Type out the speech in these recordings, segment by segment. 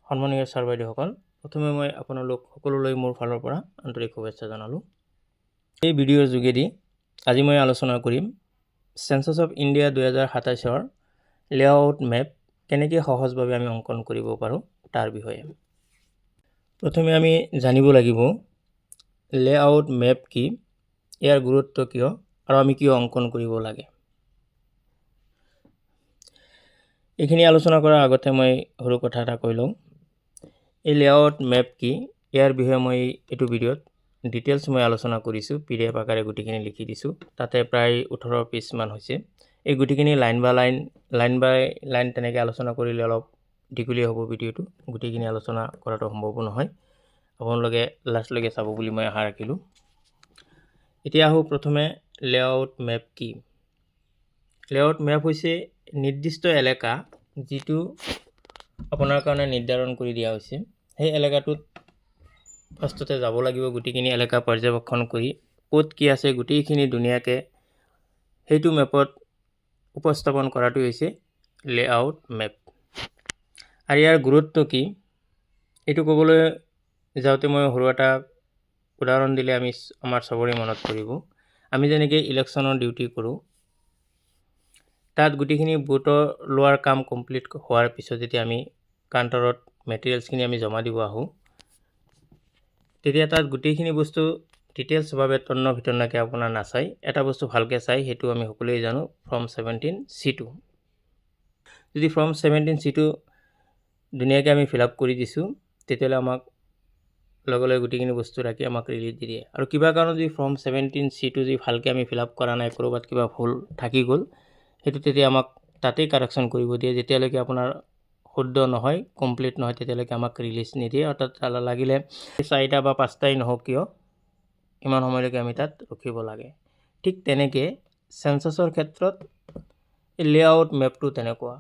সন্মানীয় ছাৰ বাইদেউসকল, প্ৰথমে মই আপোনালোক সকলোলৈ মোৰ ফালৰ পৰা আন্তৰিক শুভেচ্ছা জনালোঁ। এই ভিডিঅ'ৰ যোগেদি আজি মই আলোচনা কৰিম চেঞ্চাছ অফ ইণ্ডিয়া 2027ৰ লেআউট মেপ কেনেকৈ সহজভাৱে আমি অংকন কৰিব পাৰোঁ তাৰ বিষয়ে। প্ৰথমে আমি জানিব লাগিব লেআউট মেপ কি, ইয়াৰ গুৰুত্ব কিয় আৰু আমি কিয় অংকন কৰিব লাগে। এইখিনি আলোচনা কৰাৰ আগতে মই সৰু কথা এটা কৈ লওঁ। এই লেআউট মেপ কি, ইয়াৰ বিষয়ে মই এইটো ভিডিঅ'ত ডিটেইলছ মই আলোচনা কৰিছোঁ। পিডিএফ আকাৰে গোটেইখিনি লিখি দিছোঁ। তাতে প্ৰায় 18 পেজমান হৈছে। এই গোটেইখিনি line by line, line by line তেনেকৈ আলোচনা কৰিলে অলপ দীঘলীয়া হ'ব ভিডিঅ'টো। গোটেইখিনি আলোচনা কৰাটো সম্ভৱো নহয়। আপোনালোকে লাষ্টলৈকে চাব বুলি মই আশা ৰাখিলোঁ। এতিয়া আহোঁ প্ৰথমে লেআউট মেপ কি। লেআউট মেপ হৈছে নিৰ্দিষ্ট এলেকা, যিটো আপোনাৰ কাৰণে নিৰ্ধাৰণ কৰি দিয়া হৈছে। সেই এলেকাটোত ফাৰ্ষ্টতে যাব লাগিব। গোটেইখিনি এলেকা পৰ্যবেক্ষণ কৰি ক'ত কি আছে গোটেইখিনি ধুনীয়াকৈ সেইটো মেপত উপস্থাপন কৰাটো হৈছে লেআউট মেপ। আৰু ইয়াৰ গুৰুত্ব কি, এইটো ক'বলৈ যাওঁতে মই সৰু এটা উদাহৰণ দিলে আমাৰ চবৰে মনত পৰিব। আমি যেনেকৈ ইলেকশ্যনৰ ডিউটি কৰোঁ, তাত গোটেইখিনি ভোটৰ লোৱাৰ কাম কমপ্লিট হোৱাৰ পিছত যেতিয়া আমি কাউণ্টাৰত মেটেৰিয়েলছখিনি আমি জমা দিব আহোঁ, তেতিয়া তাত গোটেইখিনি বস্তু ডিটেইলছভাৱে তন্ন ভিতন্নকৈ আপোনাৰ নাচায়। এটা বস্তু ভালকৈ চাই, সেইটো আমি সকলোৱে জানো, ফৰ্ম 17 চিটো। যদি ফৰ্ম 17 চিটো ধুনীয়াকৈ আমি ফিল আপ কৰি দিছোঁ, তেতিয়াহ'লে আমাক লগে লগে গোটেইখিনি বস্তু ৰাখি আমাক ৰিলিজ দি দিয়ে। আৰু কিবা কাৰণত যদি ফৰ্ম 17 চিটো যদি ভালকৈ আমি ফিল আপ কৰা নাই, ক'ৰবাত কিবা ভুল থাকি গ'ল, সেইটো তেতিয়া আমাক তাতেই কাৰেকশ্যন কৰিব দিয়ে। যেতিয়ালৈকে আপোনাৰ শুদ্ধ নহয়, কমপ্লিট নহয়, তেতিয়ালৈকে আমাক ৰিলিজ নিদিয়ে। অৰ্থাৎ লাগিলে চাৰিটা বা পাঁচটাই নহওক কিয়, ইমান সময়লৈকে আমি তাত ৰখিব লাগে। ঠিক তেনেকৈ চেঞ্চাছৰ ক্ষেত্ৰত লেআউট মেপটো তেনেকুৱা।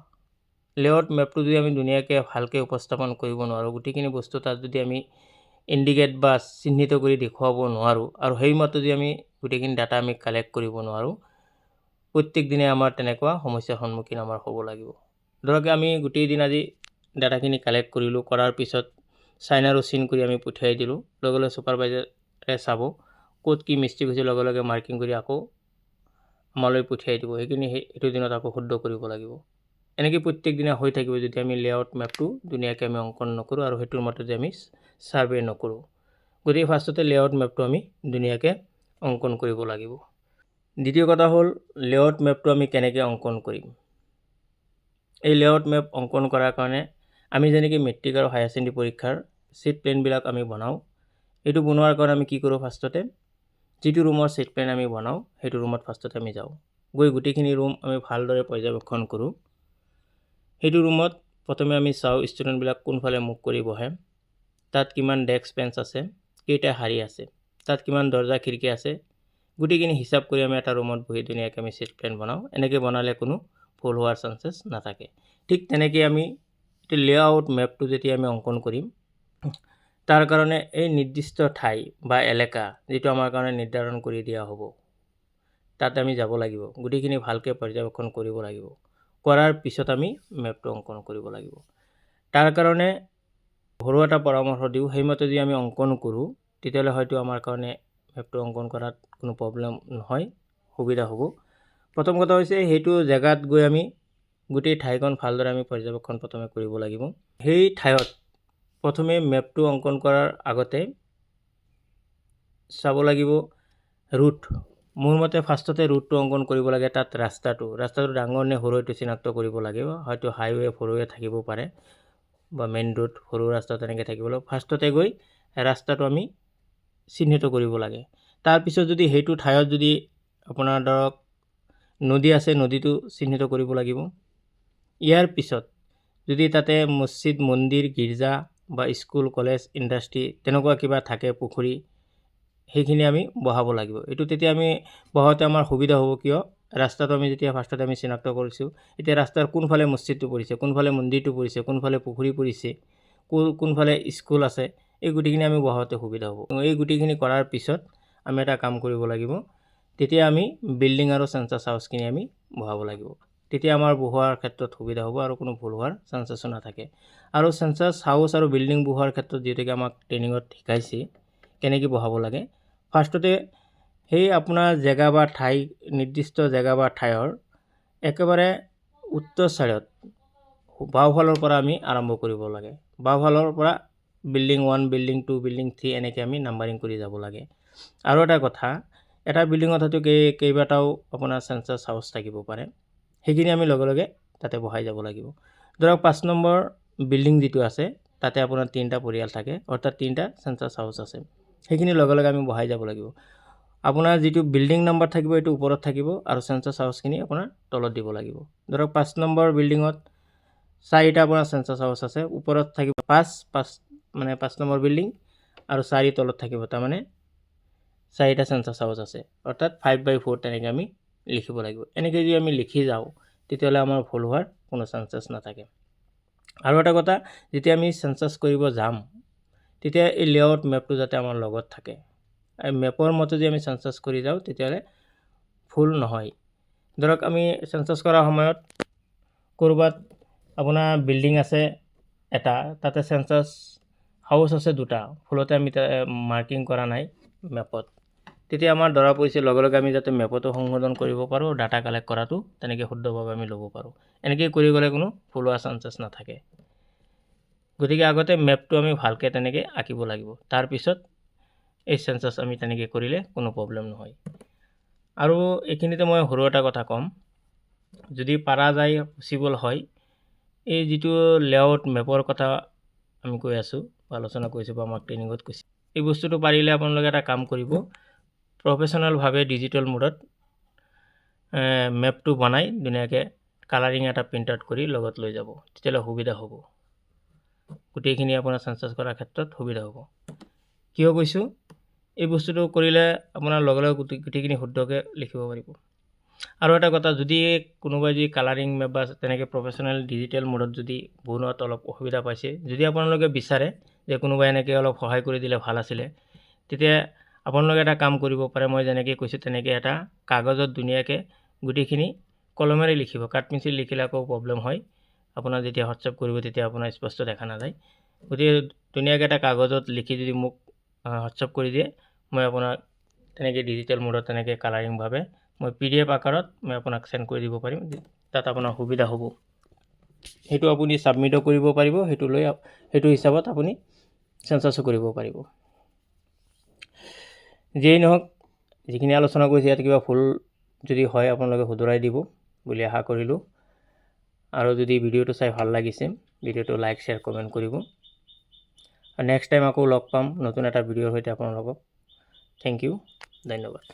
লেআউট মেপটো যদি আমি ধুনীয়াকৈ ভালকৈ উপস্থাপন কৰিব নোৱাৰোঁ, গোটেইখিনি বস্তু তাত যদি আমি ইণ্ডিকেট বা চিহ্নিত কৰি দেখুৱাব নোৱাৰোঁ আৰু সেইমতে যদি আমি গোটেইখিনি ডাটা আমি কালেক্ট কৰিব নোৱাৰোঁ, প্ৰত্যেক দিনে আমাৰ তেনেকুৱা সমস্যাৰ সন্মুখীন আমাৰ হ'ব লাগিব। ধৰক আমি গোটেই দিন আজি ডাটাখিনি কালেক্ট কৰিলোঁ। কৰাৰ পিছত চাইন আৰু চিন কৰি আমি পঠিয়াই দিলোঁ। লগে লগে ছুপাৰভাইজাৰে চাব ক'ত কি মিষ্টেক হৈছে, লগে লগে মাৰ্কিং কৰি আকৌ আমালৈ পঠিয়াই দিব। সেইখিনি সেইটো দিনত আকৌ শুদ্ধ কৰিব লাগিব। এনেকৈ প্ৰত্যেক দিনা হৈ থাকিব, যদি আমি লেআউট মেপটো ধুনীয়াকৈ আমি অংকন নকৰোঁ আৰু সেইটোৰ মতে যদি আমি ছাৰ্ভে নকৰোঁ। গতিকে ফাৰ্ষ্টতে লেআউট মেপটো আমি ধুনীয়াকৈ অংকন কৰিব লাগিব। দ্বিতীয় কথা হ'ল, লেআউট মেপটো আমি কেনেকৈ অংকন কৰিম? এই লেআউট মেপ অংকন কৰাৰ কাৰণে আমি যেনেকৈ মেট্ৰিক আৰু হায়াৰ ছেকেণ্ডেৰী পৰীক্ষাৰ ছিট প্লেনবিলাক আমি বনাওঁ, এইটো বনোৱাৰ কাৰণে আমি কি কৰোঁ? ফাৰ্ষ্টতে যিটো ৰুমৰ ছিট প্লেন আমি বনাওঁ, সেইটো ৰুমত ফাৰ্ষ্টতে আমি যাওঁ। গৈ গোটেইখিনি ৰুম আমি ভালদৰে পৰ্যবেক্ষণ কৰোঁ। সেইটো ৰুমত প্ৰথমে আমি চাওঁ ষ্টুডেণ্টবিলাক কোনফালে মুখ কৰি বহে, তাত কিমান ডেস্ক বেঞ্চ আছে, কেইটা শাৰী আছে, তাত কিমান দৰ্জা খিৰিকী আছে। গোটেইখিনি হিচাপ কৰি আমি এটা ৰুমত বহি ধুনীয়াকৈ আমি ছিট প্লেন বনাওঁ। এনেকৈ বনালে কোনো ভুল হোৱাৰ চান্সেছ নাথাকে। ঠিক তেনেকৈ আমি এইটো লেআউট মেপটো যেতিয়া আমি অংকন কৰিম, তাৰ কাৰণে এই নিৰ্দিষ্ট ঠাই বা এলেকা যিটো আমাৰ কাৰণে নিৰ্ধাৰণ কৰি দিয়া হ'ব, তাত আমি যাব লাগিব। গোটেইখিনি ভালকৈ পৰ্যবেক্ষণ কৰিব লাগিব। কৰাৰ পিছত আমি মেপটো অংকন কৰিব লাগিব। তাৰ কাৰণে সৰু এটা পৰামৰ্শ দিওঁ। সেইমতে যদি আমি অংকন কৰোঁ, তেতিয়াহ'লে হয়তো আমাৰ কাৰণে মেপটো অংকন কৰাত কোনো প্ৰব্লেম নহয়, সুবিধা হ'ব। প্ৰথম কথা হৈছে, সেইটো জেগাত গৈ আমি গোটেই ঠাইখন ভালদৰে আমি পৰ্যবেক্ষণ প্ৰথমে কৰিব লাগিব। সেই ঠাইত প্ৰথমে মেপটো অংকন কৰাৰ আগতে চাব লাগিব ৰুট। মোৰ মতে ফাৰ্ষ্টতে ৰুটটো অংকন কৰিব লাগে। তাত ৰাস্তাটো ডাঙৰ নে সৰু, এইটো চিনাক্ত কৰিব লাগিব। হয়তো হাইৱে ফ'ৰৱে থাকিব পাৰে বা মেইন ৰোড, সৰু ৰাস্তা তেনেকৈ থাকিব লাগিব। ফাৰ্ষ্টতে গৈ ৰাস্তাটো আমি চিহ্নিত কৰিব লাগে। তাৰপিছত যদি সেইটো ঠাইত যদি আপোনাৰ ধৰক নদী আছে, নদীটো চিহ্নিত কৰিব লাগিব। ইয়াৰ পিছত যদি তাতে মছজিদ, মন্দিৰ, গীৰ্জা বা স্কুল, কলেজ, ইণ্ডাষ্ট্ৰী তেনেকুৱা কিবা থাকে, পুখুৰী, সেইখিনি আমি বহাব লাগিব। এইটো তেতিয়া আমি বহাওঁতে আমাৰ সুবিধা হ'ব। কিয়? ৰাস্তাটো আমি যেতিয়া ফাৰ্ষ্টতে আমি চিনাক্ত কৰিছোঁ, এতিয়া ৰাস্তাৰ কোনফালে মছজিদটো পৰিছে, কোনফালে মন্দিৰটো পৰিছে, কোনফালে পুখুৰী পৰিছে, কোনফালে স্কুল আছে, এই গোটেইখিনি আমি বহাওঁতে সুবিধা হ'ব। এই গোটেইখিনি কৰাৰ পিছত আমি এটা কাম কৰিব লাগিব। তেতিয়া আমি বিল্ডিং আৰু চেঞ্চাছ হাউচখিনি আমি বহাব লাগিব। তেতিয়া আমাৰ বহোৱাৰ ক্ষেত্ৰত সুবিধা হ'ব আৰু কোনো ভুল হোৱাৰ চান্সেছো নাথাকে। আৰু চেঞ্চাছ হাউচ আৰু বিল্ডিং বহোৱাৰ ক্ষেত্ৰত যিহেতুকে আমাক ট্ৰেইনিঙত শিকাইছে কেনেকৈ বহাব লাগে, ফাৰ্ষ্টতে সেই আপোনাৰ জেগা বা ঠাই, নিৰ্দিষ্ট জেগা বা ঠাইৰ একেবাৰে উত্তৰ ছাইডত বাওঁফালৰ পৰা আমি আৰম্ভ কৰিব লাগে। বাওঁফালৰ পৰা building 1, building 2, building 3 এনেকৈ আমি নাম্বাৰিং কৰি যাব লাগে। আৰু এটা কথা, এটা বিল্ডিঙত হয়তো কেইবাটাও আপোনাৰ চেঞ্চাছ হাউচ থাকিব পাৰে, সেইখিনি আমি লগে লগে তাতে বহাই যাব লাগিব। ধৰক 5 নম্বৰ বিল্ডিং যিটো আছে তাতে আপোনাৰ 3টা পৰিয়াল থাকে, অৰ্থাৎ 3টা চেঞ্চাছ হাউচ আছে, সেইখিনি লগে লগে আমি বহাই যাব লাগিব। আপোনাৰ যিটো বিল্ডিং নাম্বাৰ থাকিব এইটো ওপৰত থাকিব আৰু চেঞ্চাছ হাউচখিনি আপোনাৰ তলত দিব লাগিব। ধৰক 5 নম্বৰ বিল্ডিঙত 4টা আপোনাৰ চেঞ্চাছ হাউচ আছে, ওপৰত থাকিব 5, 5 মানে 5 নম্বৰ বিল্ডিং আৰু 4 তলত থাকিব, তাৰমানে 4টা চেঞ্চাছ হাউচ আছে, অৰ্থাৎ 5/4 তেনেকৈ আমি লিখিব লাগিব। এনেকৈ যদি আমি লিখি যাওঁ তেতিয়াহ'লে আমাৰ ভুল হোৱাৰ কোনো চান্সেছ নাথাকে। আৰু এটা কথা, যেতিয়া আমি চেঞ্চাছ কৰিব যাম তেতিয়া এই লেআউট মেপটো যাতে আমাৰ লগত থাকে, এই মেপৰ মতে যদি আমি চেঞ্চাছ কৰি যাওঁ তেতিয়াহ'লে ভুল নহয়। ধৰক আমি চেঞ্চাছ কৰাৰ সময়ত ক'ৰবাত আপোনাৰ বিল্ডিং আছে এটা, তাতে চেঞ্চাছ হাউচ আছে 2টা, ভুলতে আমি মাৰ্কিং কৰা নাই মেপত, তেতিয়া আমাৰ ধৰা পৰিছে, লগে লগে আমি যাতে মেপতো সংশোধন কৰিব পাৰোঁ, ডাটা কালেক্ট কৰাটো তেনেকৈ শুদ্ধভাৱে আমি ল'ব পাৰোঁ। এনেকৈ কৰি গ'লে কোনো ভুল হোৱাৰ চান্সেছ নাথাকে। গতিকে আগতে মেপটো আমি ভালকৈ তেনেকৈ আঁকিব লাগিব, তাৰপিছত এই চেঞ্চাছ আমি তেনেকৈ কৰিলে কোনো প্ৰব্লেম নহয়। আৰু এইখিনিতে মই সৰু এটা কথা ক'ম, যদি পাৰা যায়, পচিবল হয়, এই যিটো লেআউট মেপৰ কথা আমি কৈ আছোঁ বা আলোচনা কৰিছোঁ বা আমাক ট্ৰেইনিঙত কৈছে, এই বস্তুটো পাৰিলে আপোনালোকে এটা কাম কৰিব, প্ৰফেচনেলভাৱে ডিজিটেল মোডত মেপটো বনাই ধুনীয়াকৈ কালাৰিং এটা প্ৰিণ্ট আউট কৰি লগত লৈ যাব, তেতিয়াহ'লে সুবিধা হ'ব, গোটেইখিনি আপোনাৰ চেঞ্চাছ কৰাৰ ক্ষেত্ৰত সুবিধা হ'ব। কিয় কৈছোঁ, এই বস্তুটো কৰিলে আপোনাৰ লগে লগে গোটেইখিনি শুদ্ধকৈ লিখিব পাৰিব। আৰু এটা কথা, যদি কোনোবাই যদি কালাৰিং মেপ বা তেনেকৈ প্ৰফেচনেল ডিজিটেল মোডত যদি বনোৱাত অলপ অসুবিধা পাইছে, যদি আপোনালোকে বিচাৰে যে কোনোবাই এনেকৈ অলপ সহায় কৰি দিলে ভাল আছিলে, তেতিয়া আপোনালোকে এটা কাম কৰিব পাৰে, মই যেনেকৈ কৈছোঁ তেনেকৈ এটা কাগজত ধুনীয়াকৈ গোটেইখিনি কলমেৰে লিখিব। কাঠ পেঞ্চিল লিখিলে আকৌ প্ৰব্লেম হয়, আপোনাৰ যেতিয়া হোৱাটছএপ কৰিব তেতিয়া আপোনাৰ স্পষ্ট দেখা নাযায়। গতিকে ধুনীয়াকৈ এটা কাগজত লিখি যদি মোক হোৱাটছএপ কৰি দিয়ে, মই আপোনাক তেনেকৈ ডিজিটেল মোডত তেনেকৈ কালাৰিংভাৱে মই পিডিএফ আকাৰত মই আপোনাক চেণ্ড কৰি দিব পাৰিম, তাত আপোনাৰ সুবিধা হ'ব। সেইটো আপুনি ছাবমিটো কৰিব পাৰিব, সেইটো লৈ সেইটো হিচাপত আপুনি চেঞ্চাছো কৰিব পাৰিব। যিয়েই নহওক, যিখিনি আলোচনা কৰিছে ইয়াত কিবা ভুল যদি হয় আপোনালোকে শুধৰাই দিব বুলি আশা কৰিলোঁ। আৰু যদি ভিডিঅ'টো চাই ভাল লাগিছে, ভিডিঅ'টো লাইক, শ্বেয়াৰ, কমেণ্ট কৰিব। আৰু নেক্সট টাইম আকৌ লগ পাম নতুন এটা ভিডিঅ'ৰ সৈতে আপোনালোকক। Thank U, ধন্যবাদ।